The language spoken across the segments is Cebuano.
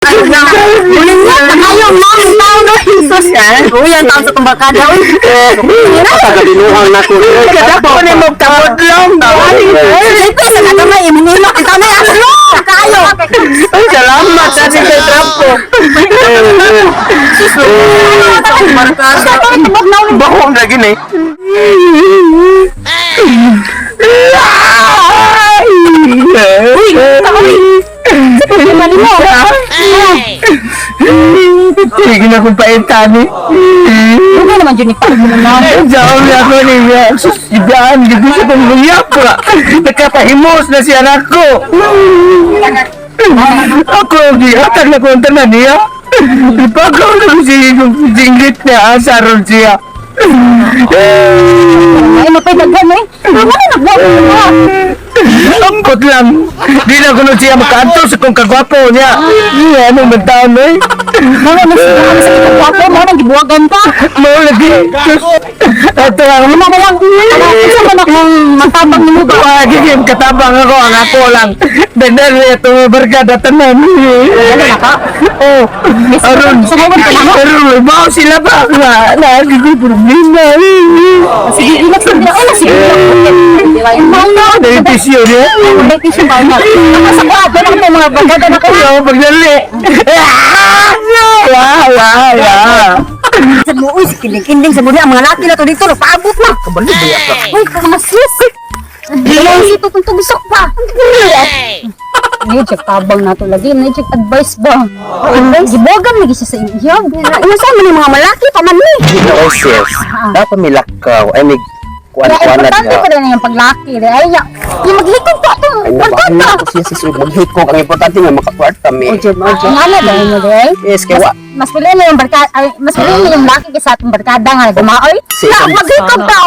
Mulingat na kayo, ma'am. Taon no, Jesus. Uy, ang taon sa tumbarkada. Uy. Tagadinuhang na ko. Kadako ni mo kabudlong. Siyempre, sa kagamay, imunilok. Ang taon na aslo. Kayo. Ay, salamat sa si kay Trapo. Bahong lagi ni. Uy, taon. Sa problema ni mo. Tigil akong paitani. Ano naman yun, ikaw mo na. Jaon na ako niya. Sus, ibaan, hindi siya kong luyap ka. Nakapahimos na siya nako. Ako, gihatag na kong tanan niya. Ipagaw na ko siya yung jinggit niya, asaron siya. Ay, mapay daghan eh. Ano na nagwa mo? Angkot lang. Di na ko nun siya makaanto sa kong kagwapo niya. Iya, ano man taon eh. Mga nasibuhan sa kitang mo nang gibuwagan pa. Mao lagi. Sus, ato ang Ano na lang? Ano sa man akong matabang nimo ba? Wagi yung katabang ako, ang ako lang. Dandan niya ito, barkada tanan. Ano na ka? Oh, aron, Sa mga ka na mo? aron, bao sila ba? Nga, lagi ko problema. Sige, ilak sa nila. Ay, sige. Mga Naitisyo niya. May tissue ba na? Sa kwa, pero ako mga barkada na kayo. Ayaw, pagdali. Wah, wah, wah. Sa mo, uy, kinding-kinding sa muli ang mga laki na to dito, paabot na. Kabalo ba ka? Uy, mga sis. Dalawang ito itong tugusok pa. Medyo tabang na to lagi, medyo advice ba? Advice? Gibogan lagi siya sa inyo. Ano sa man yung mga malaki pa man ni? Ginoo sis. Dapat milakaw. Ay mig Kaya kuan-kuanad importante nga. pa rin yung paglaki. Ay, ya, yung maglikod pa itong Ay nabahan barkada. na ako siya sis. Maghikog. Ang importante nga makakwarta mi. Ang ala dahil mo dahil. Yes, kay wa. Mas pili na yung barkada, ay, mas pili na yung laki kaysa atong barkada nga gumaoy. Si- Na, maglikod ka!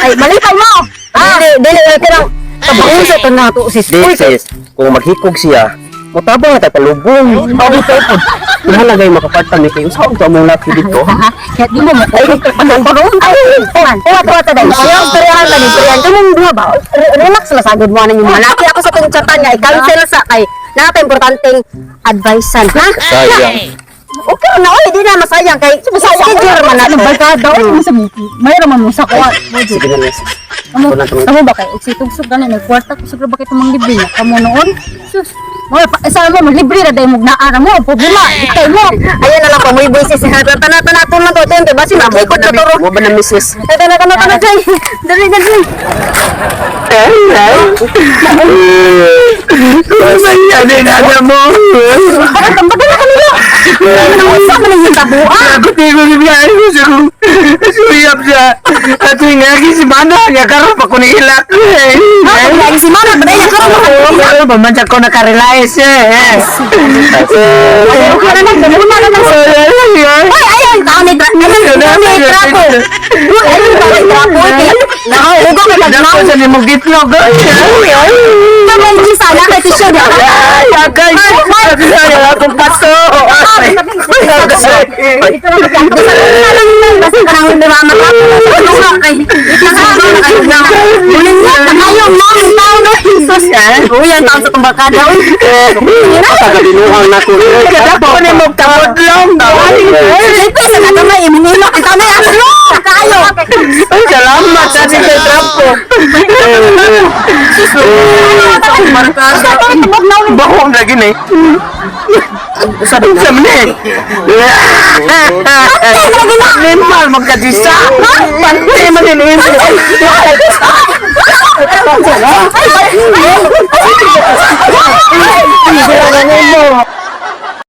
Ay, malipay mo! Ah, dili, dili, pero, tabaon sa ito na to, sis. Di sis. Kung maghikog siya, mutabang na tayo palubong. Abi tayo po. Mahalaga yung makakwarta mi kay usaon to among laki dito. Ha? Kaya di mo mo. Ay, pagkaroon. Ay, tuwan. Tuwa, tuwa, tuwa. Ayaw, istoryahan ka, istoryahan. Kamong duha ba? Relax lang sagod mo na yung mga laki. Ako sa itong chatan nga, i-cancel sa kay nata importanteng advicean. Ha? Sayang. Okay na, oy, di na masayang kay schedule man na to. Barkada, oy, mayroon man mo sa kuwan. Sige na sis. Amo, Ito na itong- amo ba kay Tugsog gani may kwarta kusog ra ba kay tumang libre na kamo noon? Sus. Mo pa sa mo libre ra dai mo naara mo problema itay mo. Ayan na lang pa mo sis tana tana tuna to to basi makikot na toro. Mo ba na misis? Tana tana tana jay. Dali dali. Ano na mo? Parang tambagan na kanila. Ano sa man yung tabuan? Ako tigo ni biyahe ko sa kong suyap siya. At yung nga si Mana, nga karoon pa ko ni ilak. Ha, lagi si Mama paday na karon Oo, karoon pa man siya ko nakarelize eh. Ay, okay na lang, muna na lang. Ay, ayun, taon ni ayun, taon ni trapo. Uy, ayun, taon ni trapo. Nakahugo ka lang. Nako sa nimong gitlog. Kamay di sana kay tisyo di ka. Ay, akay. Ay, akong paso. Ito lang kasi basta kanang di ba Kayo ma'am taon no Jesus. Uy, ang taon sa tumbarkada. Uy. Tagadinuhang na ko. Kadako ni mo kabudlong. Siyempre, sa kagamay, imunilok. Ang taon na aslo. Kayo. Ay, salamat sa si kay Trapo. Bahong lagi ni. Sa ni. Limal magkadisa. Pante man ini. Ay, ay, ay.